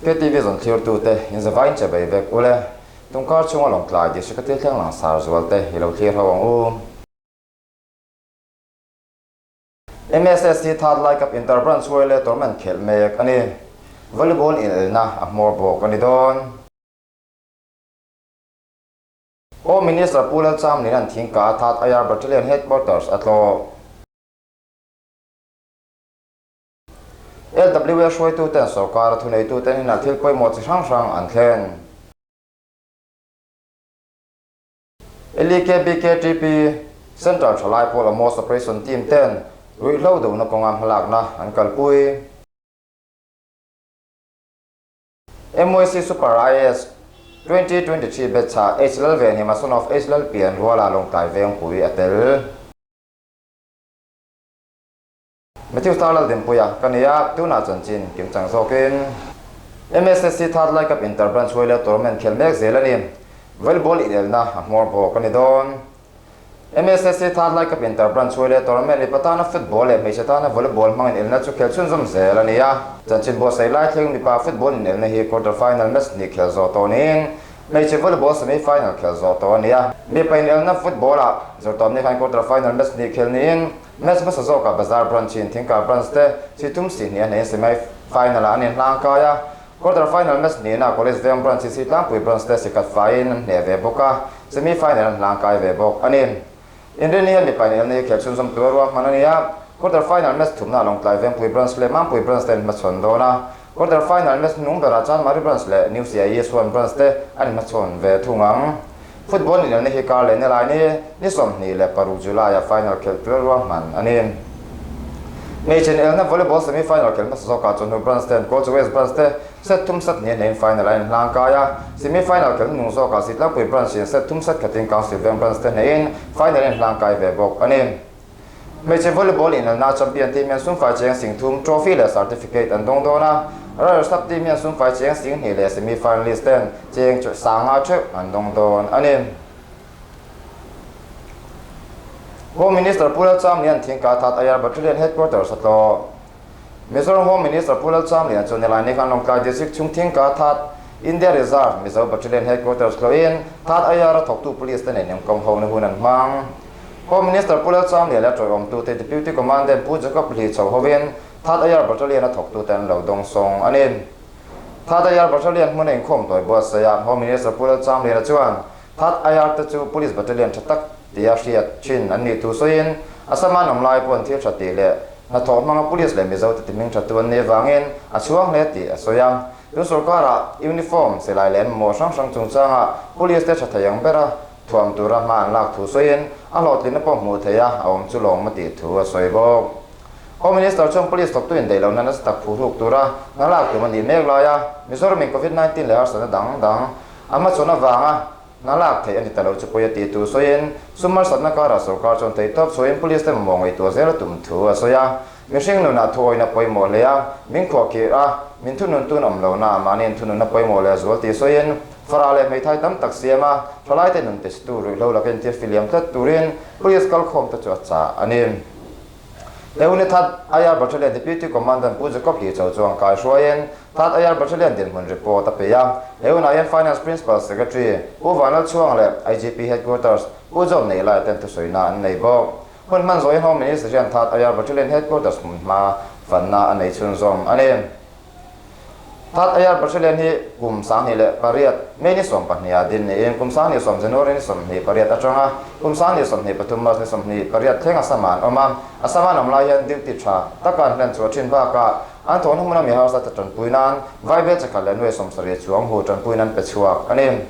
KTV zawn thlirtute inzavain che bei vek ule. Tungkar chhunga Lawngtlai District a thil thleng langsar zualte i lo thlir ho ang u. MSSC Third Lai Cup Inter Branch huai leh tournament khelh mek a ni. Volleyball inelna a hmawr bawk a ni dawn. Home Minister Pu Lalchamlina'n Thingka Third IR Battalion Headquarters a tlawh. LWA hruaituten sorkara thuneituten inah thil pawimawh chi hrang hrang an thlen. LEKBKTP, Central Thalai Pawl Amos Operation Team ten ruihhlo dohna kawnga hmalakna an kalpui. MYC Super IAS 2023 batch ah H Lalvenhima son of H Lalpian Ruala Lawngtlai Vengpui a tel. Matthew Star Laldinpuia ka ni a, tunah chanchin kim chang zawkin MSSC Third Lai Cup Inter Branch huai leh tournament khel mek zel a ni. Volleyball inelna a hmawr bawk a ni dawn. MSSC Third Lai Cup Inter Branch huai leh tournament mipa tana football leh hmeichhe tana volleyball hmang inelna chu khel chhunzawm zel a ni a. Chanchin buatsaih lai thleng mipa football inelna hi quarter final match hnih khel zawh tawh niin hmeichhe volleyball semi final khel zawh tawh a ni a. Mipa inelna football ah Zawrtawmni khan quarter final match hnih khel niin Match hmasa zawkah Bazar Branch in Thingkar Branch te si tum si hnih a hneiin semi final ah an inhlang kai a, quarter final match hnihna College Veng Branch in Sitlangpui Branch te si khat faiin an hneh ve bawk a, semi final an hlang kai ve bawk a ni. Inrinni hian mipa inelna hi khelh chhunzawm tur a ruahman a ni a, quarter final match thumna Lawngtlai Vengpui Branch leh Mampui Branch te an hmachhawn dawn a, quarter final match hnung berah Chanmari Branch leh New CIE Suan Branch te an inhmachhawn ve thung ang. Football inelna hi kar leh nilai ni ni 26 July-a final khelh tur ruahman a ni. Hmeichhe inelna volleyball semi-final khelh hmasa zawkah chawhnu Branch ten Coach West Branch te set thum sat hnih hneiin final a inhlang kai a. Semi-final khelh hnung zawkah Sitlangpui Branch in set thum sat khatin Council Veng Branch te hneiin final a inhlang kai ve bawk a ni. Hmeichhe volleyball inelna champion team hian sumfai cheng sing thum, trophy leh certificate an dawng dawn a. Runners up team hian sumfai cheng sing hnih leh semi finalist ten cheng sanga theuh an dawng dawn a ni. Home Minister Pu Lalchamlian Thingka That Ayar Battalion Headquarters a tlawh. Mizoram Home Minister Pu Lalchamlian chu Nilaini khan Lawngtlai District chhung Thingka That India Reserve Mizo Battalion Headquarters tlawhin That Ayar a thawktu Police te nen inkawm hona hun an hmang. Home Minister Pu Lalchamlian leh a tawiawmtute Deputy Commandant Pu Jacob Hli chho hovin That Ayar Battalion a thawktute an lo dawngsawng a ni. That Ayar Battalion hmuna inkhawm tawi buatsaihah Home Minister Pu Lalchamliana chuan That Ayar te chu Police Battalion tha tak tia hriat thin an nih thu sawiin Assam an awm lai pawhin thil tha tih leh hnathawh hmanga Police leh Mizo te tihming tha tu an nih avangin a chhuang hle tih a sawi a. Tun sorkarah uniform, silai leh an mamawh hrang hrang chungchangah Police te tha thei ang bera thuam tura hma an lak thu sawiin a hlawhtlinna pawh hmuh theih a a awm chu lawm a tih thu a sawi bawk. Home Minister chuan Police thawktu indaih lohna nasa tak phuhruk tura hna lak tum a nih mek laia Mizoram in Covid 19 leh harsatna dang dang a hmachhawn avanga hna lak theih a ni ta lo chu pawi a tih thu sawiin sum harsatna karah sorkar chuan theihtawp chhuahin Police te mamawh ngaihtuah zel a tum thu a sawi a. Mihring nunah thuawina pawimawh hle a, min khuahkhirh a, min thunun tun awm lohna mahniin thununna pawimawh leh zual tih sawiin Farah leh hmeithai tam tak siam a, thalaite nun tisitu ruihhlo lakin thil filiam tlat turin Police kalkhawmte chu a chah a ni. Leuni That IR Battalion Deputy Commandant Pu Jacob Hlicho chuan kaihruaiin That IR Battalion dinhmun report a pe a, Leunah hian Finance Principal Secretary Pu Vanlalchhuang leh IGP Headquarters Pu John Neilai ten thusawiina an nei bawk. Hun hman zawhin Home Minister hian That IR Battalion Headquarters hmun hma fanna a nei chhunzawm a ni. That IR Battalion hi kum 2008 May ni 12 ah din niin kum 2010 January ni 28 atanga kum 2023 March ni 28 thleng Assam-ah an awm a. Assam-a an awm lai hian duty tha taka an hlen chhuah thin bakah an thawhna hmuna mi harsa te tanpui nan vaibel chakhat leh nuai 70 chuang hu tanpuiin an pe chhuak a ni.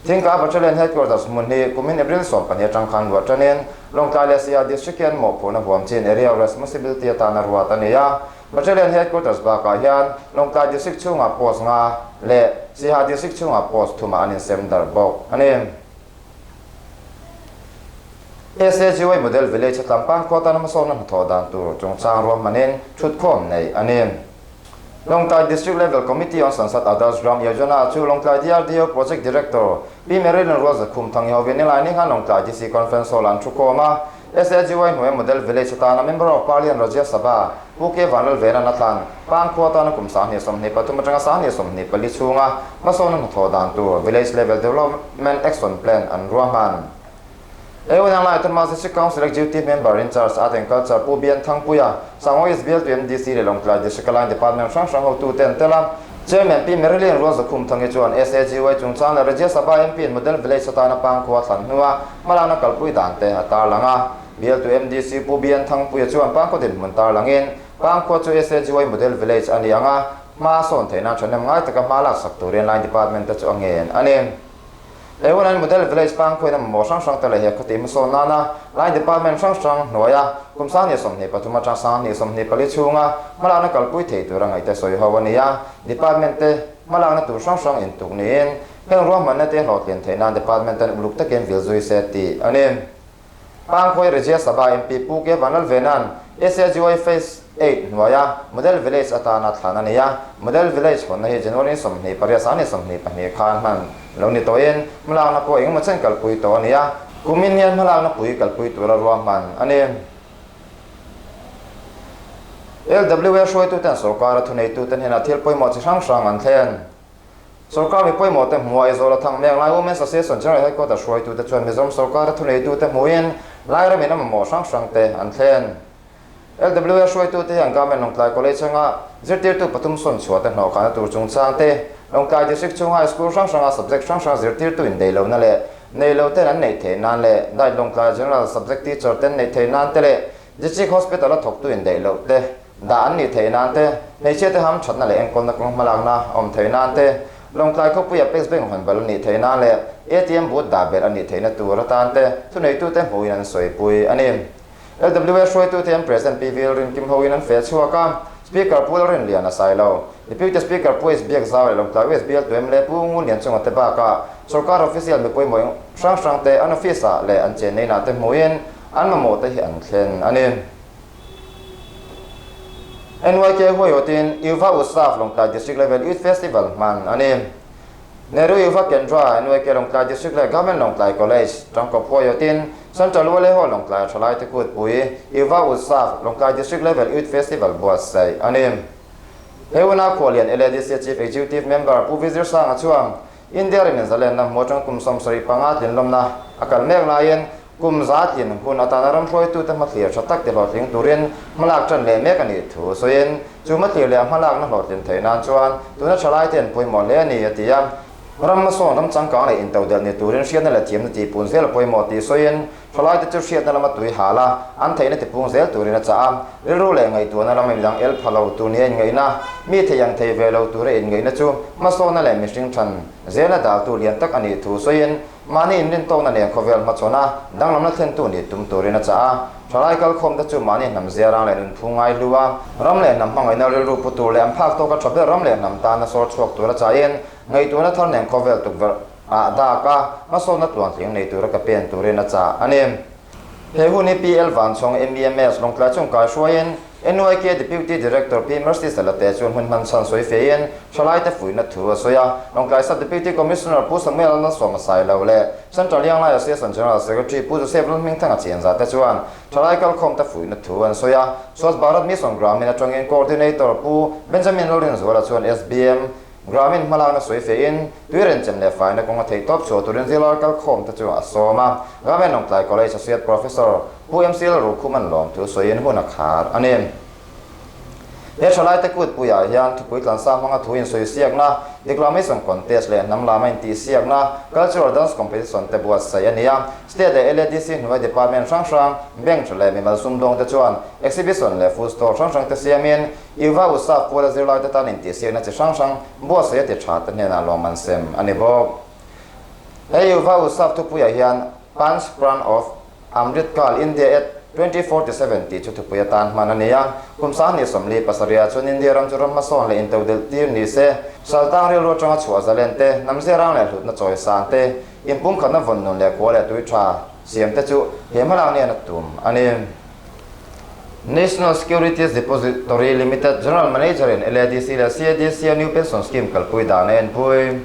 Thingka Battalion Headquarters hmun hi kumin April 12 atang khan luah tanin Lawngtlai leh Siha District hian mawhphurhna huam chin Area of Responsibility atana ruat a ni a. Battalion Headquarters bakah hian Lawngtlai District chhungah post nga leh Siha District chhungah post thumah an insem darh bawk a ni. SAGY Model Village a Tlampang khua tana hmasawnna hnathawh dan tur chungchang ruahmanin thutkhawm neih a ni. Lawngtlai District Level Committee on Sansad Adarsh Gram Yojana chu Lawngtlai DRDO Project Director Pi Marilyn Rualzakhum Thangihawin nilai ni khan Lawngtlai DC Conference Hall-ah an thu khawm a. SAGY hnuaia Model Village atana Member of Parliament Rajya Sabha Pu K Vanlalvena'n a thlan Pangkhua atana kum 2023 atanga 2024 chhunga hmasawnna hnathawh dan tur Village Level Development Action Plan an ruahman. Eunang lai Autonomous District Council Executive Member in Charge Art and Culture Pu Bian Thangpuia, Sangho East Bialtu MDC leh Lawngtlai District Line Department hrang hrang hotute an tel a. Chairman Pi Marilyn Rualzakhumthangi chuan SAGY chungchang leh Rajya Sabha MP in Model Village atana Pangkhua thlan hnua hmalakna kalpui dan te a tarlang a. Bialtu MDC Pu Bian Thangpuia chuan Pangkhua dinhmun tarlangin Pangkhua chu SAGY Model Village a ni ang a, hma a sawn theih nan thahnem ngai taka hma laksak turin Line Department te chu a ngen a ni. Ewan Model Village Pangkhuain a mamawh hrang hrang te leh he khawtih hmasawn nana Line Department hrang hrang hnuaia kum 2023 atang 2024 chhunga hmalakna kalpui thei tura ngaihte sawi ho a ni a. Department te hmalakna tur hrang hrang intuk niin heng ruahmanna te hlawhtlin theih nan Department ten uluk takin vil zui se tih a ni. Pangkhawi Rajya Sabha MP Pu K Vanlalvena'n SAGY Phase Eight hnuaia Model Village atana thlan a ni a, Model Village hawnna hi January 28 2022 khan hman lo ni tawhin hmalakna pawh engemaw chen kalpui tawh a ni a, kumin hian hmalakna pui kalpui tura ruahman a ni. LWA hruaituten sorkara thuneituten hnenah thil pawimawh chi hrang hrang an thlen. Sorkar mi pawimawh te hmuh Aizawl a thang mek lai Women's Association General Headquarters hruaitute chuan Mizoram sorkara thuneitute hmuhin Lairam in a mamawh hrang hrang te an thlen. LWA hruaitute hian Government Lawngtlai College anga zirtirtu pathum sawn chhuah te hnawhkhahna tur chungchang te, Lawngtlai District chhunga school hrang hranga subject hrang hrang zirtirtu indeihlohna leh neilo ten an neih theih nan leh Diet Lawngtlai General Subject Teacher ten neih theih nan te leh District Hospital a thawktu indeihloh te Dah an nih theih nan te, hmeichhia te ham thatna leh enkawlna kawng hmalakna a awm theih nan te, Lawngtlai khawpuia Apex Bank hawn bal a nih theih nan leh ATM booth dah belh a nih theihna tur atan te thuneitute hmuhin an sawipui a ni. LWA hruaitute an President Pi Vil Rinkim hoin an feh chhuak a, Speaker Pu Lalrinlian a sai lo. Deputy Speaker Pu H Biakzau leh Lawngtlai West Bial Tuem leh Pu Ngunlian chunga te bakah Sorkar official mi pawimawh hrang hrang te an office ah leh an chenneina te hmuhin an mamawh te hi an thlen a ni. NYK huaiawtin Yuva Utsav Lawngtlai District Level Youth Festival hman a ni. Nehru Yuva Kendra, NYK Lawngtlai District leh Government Lawngtlai College tangkawp huaiawtin Central Wale Hall Lawngtlai thalaite kutpui Yuva Utsav Lawngtlai District Level Youth Festival buatsaih a ni. He huna khualian LADC Chief Executive Member Pu Vizir Sanga chuan India ramin zalenna hmu atang kum 75 tlinlawmna a kal mek laiin Kum za tlin hun atana ram hruaitute hmathlir tha tak ti hlawhtling turin hmalak tan leh mek a nih thu sawiin, chu hmathlir leh a hmalakna hlawhtlin theih nan chuan tuna thalaite an pawimawh hle a ni, a ti a. Ram hmasawn, ram changkang leh intodelh ni turin hriatna leh thiamna tihpun zel a pawimawh tih sawiin, thalaite chu hriatna lama tui hal a, an theihna tipung zel turin a chah a. Rilru leh ngaihtuahna lama midang el pha lo tur nia inngaihna, mi thei ang thei ve lo tura inngaihna chu hmasawnna leh mihring than zela daltu lian tak a nih thu sawiin, Mahni inrintawkna nen khawvel hmachhawn a, danglamna thlentu nih tum turin a chah a. Thalai kalkhawmte chu mahni hnam ziarang leh nunphu ngai hlu a, ram leh hnam hmangaihna rilru pu tur leh an phak tawka tha ber ram leh hnam tana sawr chhuak tura chahin ngaihtuahna thar nen khawvel tukverh ah dak a, hmasawnna tluantling nei tura ka pen turin a chah a ni. He hun hi PL Vanchhawng MEMS Lawngtlai chung kaihruaiin NYK Deputy Director Pi Mercy Salate chuan hun hman chhan sawi feiin thalaite fuihna thu a sawi a. Lawngtlai Sub Deputy Commissioner Pu Samuel Lalsawma Sailo leh Central Young Lai Association General Secretary Pu Joseph Lalhmingthanga Chianza te chuan thalai kalkhawmte fuihna thu an sawi a. Swachh Bharat Mission Gramin atangin Coordinator Pu Benjamin Lalrinzuala chuan SBM Gramin hmalakna sawi feiin tui renchem leh faina kawnga theihtawp chhuah turin zirlai kalkhawmte chu a sawm a. Gramin Lawngtlai College Associate Professor Pu MC Lalrukhuman lawmthu sawiin hun a khar a ni. He thalaite kutpuiah hian thupui tlansa hmanga thu insawi siakna, declamation contest leh hnam lama intihsiakna, cultural dance competition te buatsaih a ni a. State leh LADC hnuai department hrang hrang, bank leh mimal sumdawngte chuan exhibition leh food stall hrang hrang te siamin Yuva Utsav puala zirlaite tan intihsiakna chi hrang hrang buatsaih a ti tha te hnenah lawmman sem a ni bawk. He Yuva Utsav thupuiah hian Panch Pran of Amrit Kaal India at 2047 tih chu thupui atan hman a ni a, kum 2047 ah chuan India ram chu ram hmasawn leh intodelh tir ni se, saltang rilru atanga chhuah zalen te, hnam ziarang leh hlutna chawi san te, inpumkhatna vawn nun leh khua leh tui tha siam te chu he hmalak nian a tum a ni. National Securities Depository Limited General Manager in LADC leh CADC a New Pension Scheme kalpui dan a enpui.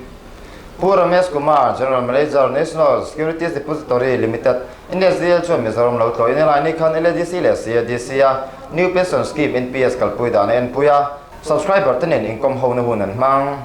Pu Ramesh Kumar, General Manager, National Securities Depository Limited, NSDL, chuan Mizoram lo tlawhin helai ni khan LADC leh CADC a New Pension Scheme, NPS, kalpui dan a enpui a, subscriber te nen inkawm hona hun an hmang.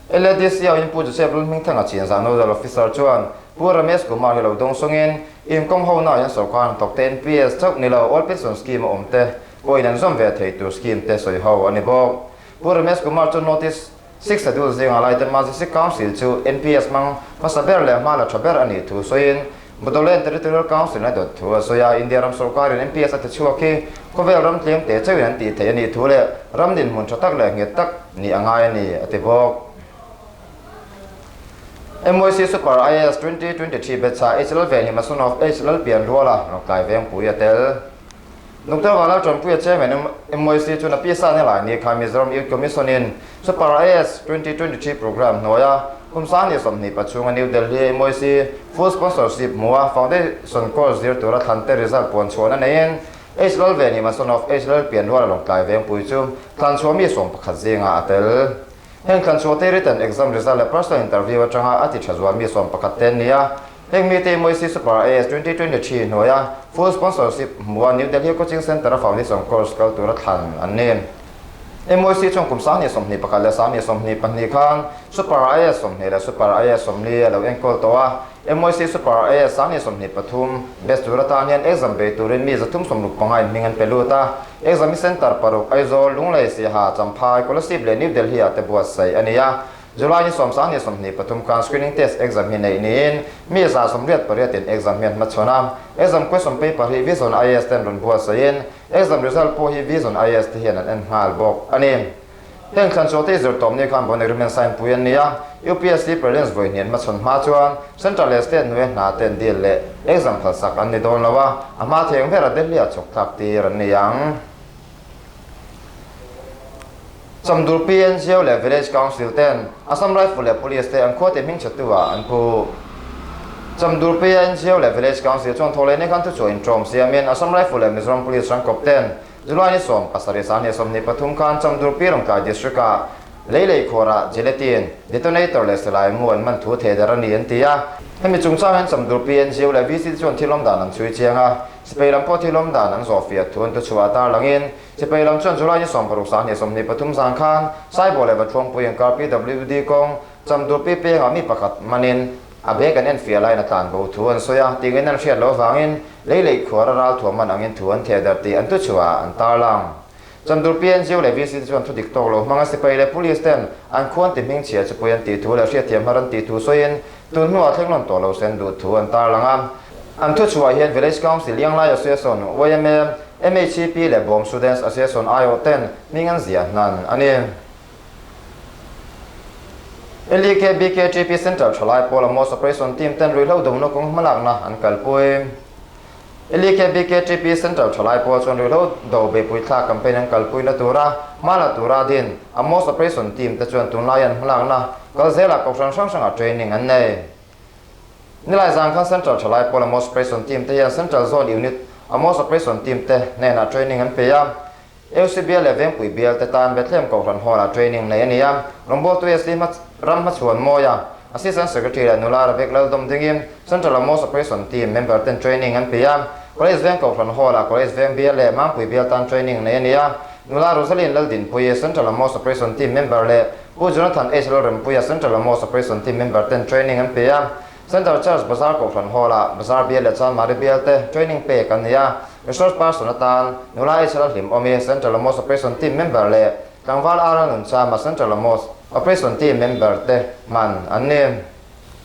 LADC a inpu Joseph Lulhmingthanga chinzah Nodal Officer chuan Pu Ramesh Kumar hi lo dawng sawngin inkawm hona hian sorkar hnathawk te NPS chauh ni lo Old Pension Scheme a awm te pawhin an zawm ve thei tur scheme te sawi ho a ni bawk. Pu Ramesh Kumar chuan notice Six Schedule zinga laite Majistic Council chu NPS hmang hmasa ber leh hma la tha ber a nih thu sawiin Bodoland Territorial Council a dawt thu a sawi a, India ram sorkarin NPS a ti chhuak hi khawvel ram tlem te chauhin an tih theih a nih thu leh ram dinhmun tha tak leh nghet tak nih a ngai a ni, a ti bawk. MYC Super IAS 2023 Betsa HL Venhim a son of HL Pianruala Lawngtlai Vengpui a tel. Doctor Vanlal Tanpuia Chairman MYC chuan a pisa ni lai ni khan Mizoram Youth Commission in Super IAS 2023 Programme hnuaia kum 20 pachhunga New Delhi MYC full sponsorship hmua Foundation Course zir tura thlan te result puan chhuahna neiin H Lalveni Mason of H Lalpianruala Lawngtlai Vengpui chu thlan chhuah mi 11 zingah a tel. Heng thlan chhuah te written exam result leh personal interview atanga a ti tha zual mi 11 te an ni a. Heng mite MYC Super IAS 2023 hnuaia full sponsorship hmua New Delhi Coaching Centre-a foundation course kal tura thlan an ni. MYC chuan kum 2021 leh 2022 khan Super IAS 20 leh Super IAS 40 a lo enkawl tawh a. MYC Super IAS 2023 batch tur atan hian exam bei turin mi 365 in hming an pe lut a. Exam hi centre paruk Aizawl, Lunglei, Siaha, Champhai, Kolasib leh New Delhi-ah te buatsaih a ni a. July ni 23 khan screening test exam hi neih niin mi 188 in exam hi an hmachhawn a. Exam question paper hi Vision IAS ten rawn buatsaihin exam result pawh hi Vision IAS te hian an en nghal bawk a ni. Heng thlan chhuah te zir tawp ni khan bon agreement sign pui an ni a. UPSC prelims vawi hnih an hmachhawn hma chuan Central leh State hnuaia hna ten deal leh exam phalsak an ni dawn lo a, a hma thei ang bera Delhi-ah chhawk thlak tir an ni ang. Chamdur PNGO leh Village Council ten Assam Rifle leh Police te an khuate hmingchhetu ah an phu. Chamdur PNGO leh Village Council chuan thawhlehna khan thuchhuah inṭawm siamin Assam Rifle leh Mizoram Police rangkawp ten July ni 7 2023 khan Chamdur Pi Lawngtlai District ah lei lei khuarah gelatin, detonator leh silai mu an man thu theh der a ni an ti a. Hemi chungchang hian Chamdur PNGO leh VC te chuan thil awm dan an chhui chiang a, sipai lam pawh thil awm dan an zawhfiah thu an thuchhuah a tarlangin Sipai lam chuan July ni 60 2023 zan khan Saibaw leh Vathuangpui inkar PWD kawng Chamdurpi pengah mi pakhat manin a bag an enfiah laiin a tlan bo thu an sawi a, tingin an hriat loh avangin lei lei khuar a ral thuam man angin thu an theh darh tih an thuchhuah an tarlang. Chamdurpi NGO leh VC te chuan thu dik tawk lo hmanga sipai leh police ten an khuan ti hmingchhia chupui an tih thu leh hriatthiam har an tih thu sawiin tun hnuah thleng lawn tawh lo sen duh thu an tarlang a. An thuchhuah hian Village Council, Lianglai Association, yma, MHCP leh Bawm Students Association aiawh ten hming an ziah hnan a ni. LEK BKTP Central Thalai Pawla Most Operation Team ten ruihhlo dona kawng hmalakna an kalpui. LEK BKTP Central Thalai Pawl chuan ruihhlo do beihpui thlak campaign an kalpuina tura hma la tura din a Most Operation Team te chuan tunlai an hmalakna kal zelah kohhran hrang hrangah training an nei. Nilai zan khan Central Thalai Pawl Amos Operation Team te hian Central Zone Unit Amos Operation Team te hnenah training an pe a. AUC bial leh Vengpui bial te tan Bethlehem Kohhran Hall-ah training nei a ni a. Rawngbawltu SC hma ram hmachhuan mawia Assistant Secretary leh nula Rebecca Laldawm dingin Central Amos Operation Team member ten training an pe a. College Veng Kohhran Hall-ah College Veng bial leh Mangpui bial tan training nei a ni a. Nula Rosaline Laldinpuii Central Amos Operation Team member leh Pu Jonathan H. Lalrempuia Central Amos Operation Team member ten training an pe a, Central Church Bazar Kohhran Hall-ah Bazar bial leh Chanmari bial te training pek an ni a, Resource person atan Nula H. Lalhlimawmi Central Amos Operation Team member leh Tlangval R. Lalnunchama Central Amos Operation Team member te hman an ni.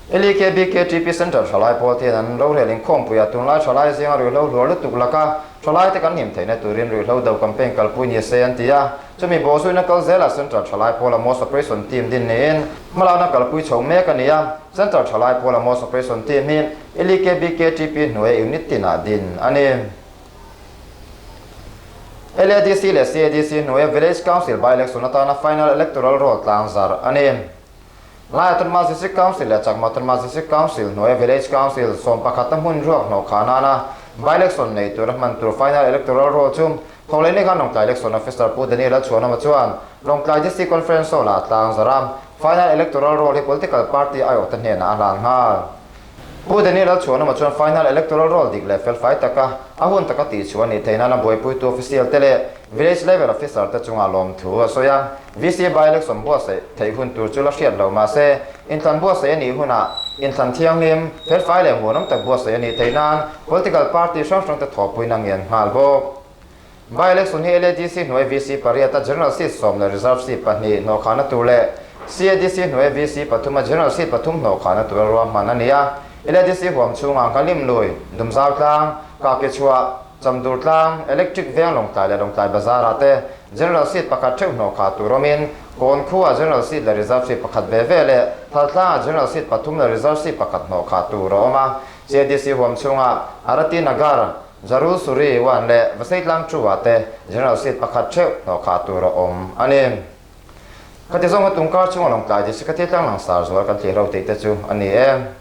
LEKBKTP Central Thalai pawl te hian an rorel inkhawmpuiah tunlai thalai zinga ruihhlo hluar lutuk laka thalai te kan him theihna turin ruihhlo do campaign kalpui ni se an ti a. Chumi bawhzuina kal zelah Central Thalai pawla Most Operation Team din niin hmalakna kalpui chho mek a ni a. Central Thalai pawla Most Operation Team hi LEKBKTP hnuaia unit tinah din a ni. LADC leh CADC hnuaia Village Council by-election atana final electoral roll tlangzarh a ni. Lai Autonomous District Council leh Chakma Autonomous District Council hnuaia Village Council 11 na hmun ruak hnawh khah nana by-election nei tura hman tur final electoral roll chu Thawhlehni khan Lawngtlai Election Officer Pu Daniel Lalchhuanawma chuan Lawngtlai District Conference Hall-ah a tlangzarh a. Final Electoral Roll hi Political Party aiawhte hnenah a hlan nghal. Pu Daniel Lalchhuanawma chuan Final Electoral Roll dik leh felfai taka a hun taka tihchhuah a nih theih nana buaipuitu official te leh Village Level Officer te chungah lawmthu a sawi a. VC by-election buatsaih theih hun tur chu la hriat lo mahse inthlan buatsaih a nih hunah inthlan thianghlim, felfai leh muanawm tak buatsaih a nih theih nan Political Party hrang hrang te thawhpuina ngen nghal bawk. By-election hi LADC hnuai VC pariata General Seat sawm leh Reserve Seat pahnih hnawhkhahna tur leh CADC hnuai VC pathuma General Seat pathum hnawhkhahna tura ruahman a ni a. LADC huam chhungah Nghalim Lui, Dumzau Tlang, Kahkichhuah, Chamdur Tlang, Electric Veng Lawngtlai leh Lawngtlai Bazar-ah te General Seat pakhat theuh hnawhkhah tur awmin Kawn khuaa General Seat leh Reserve Seat pakhat ve ve leh Thaltlangah General Seat pathum leh Reserve Seat pakhat hnawhkhah tur a awm a. CADC huam chhungah Arati Nagar, Zarul Suri Wan leh Vaseitlang Chu-ah te General Seat pakhat theuh hnawhkhah tur a awm a ni. Khati zawng kha tungkar chhunga Lawngtlai District-a thil tlang langsar zual kan thlir ho tih te chu a ni e.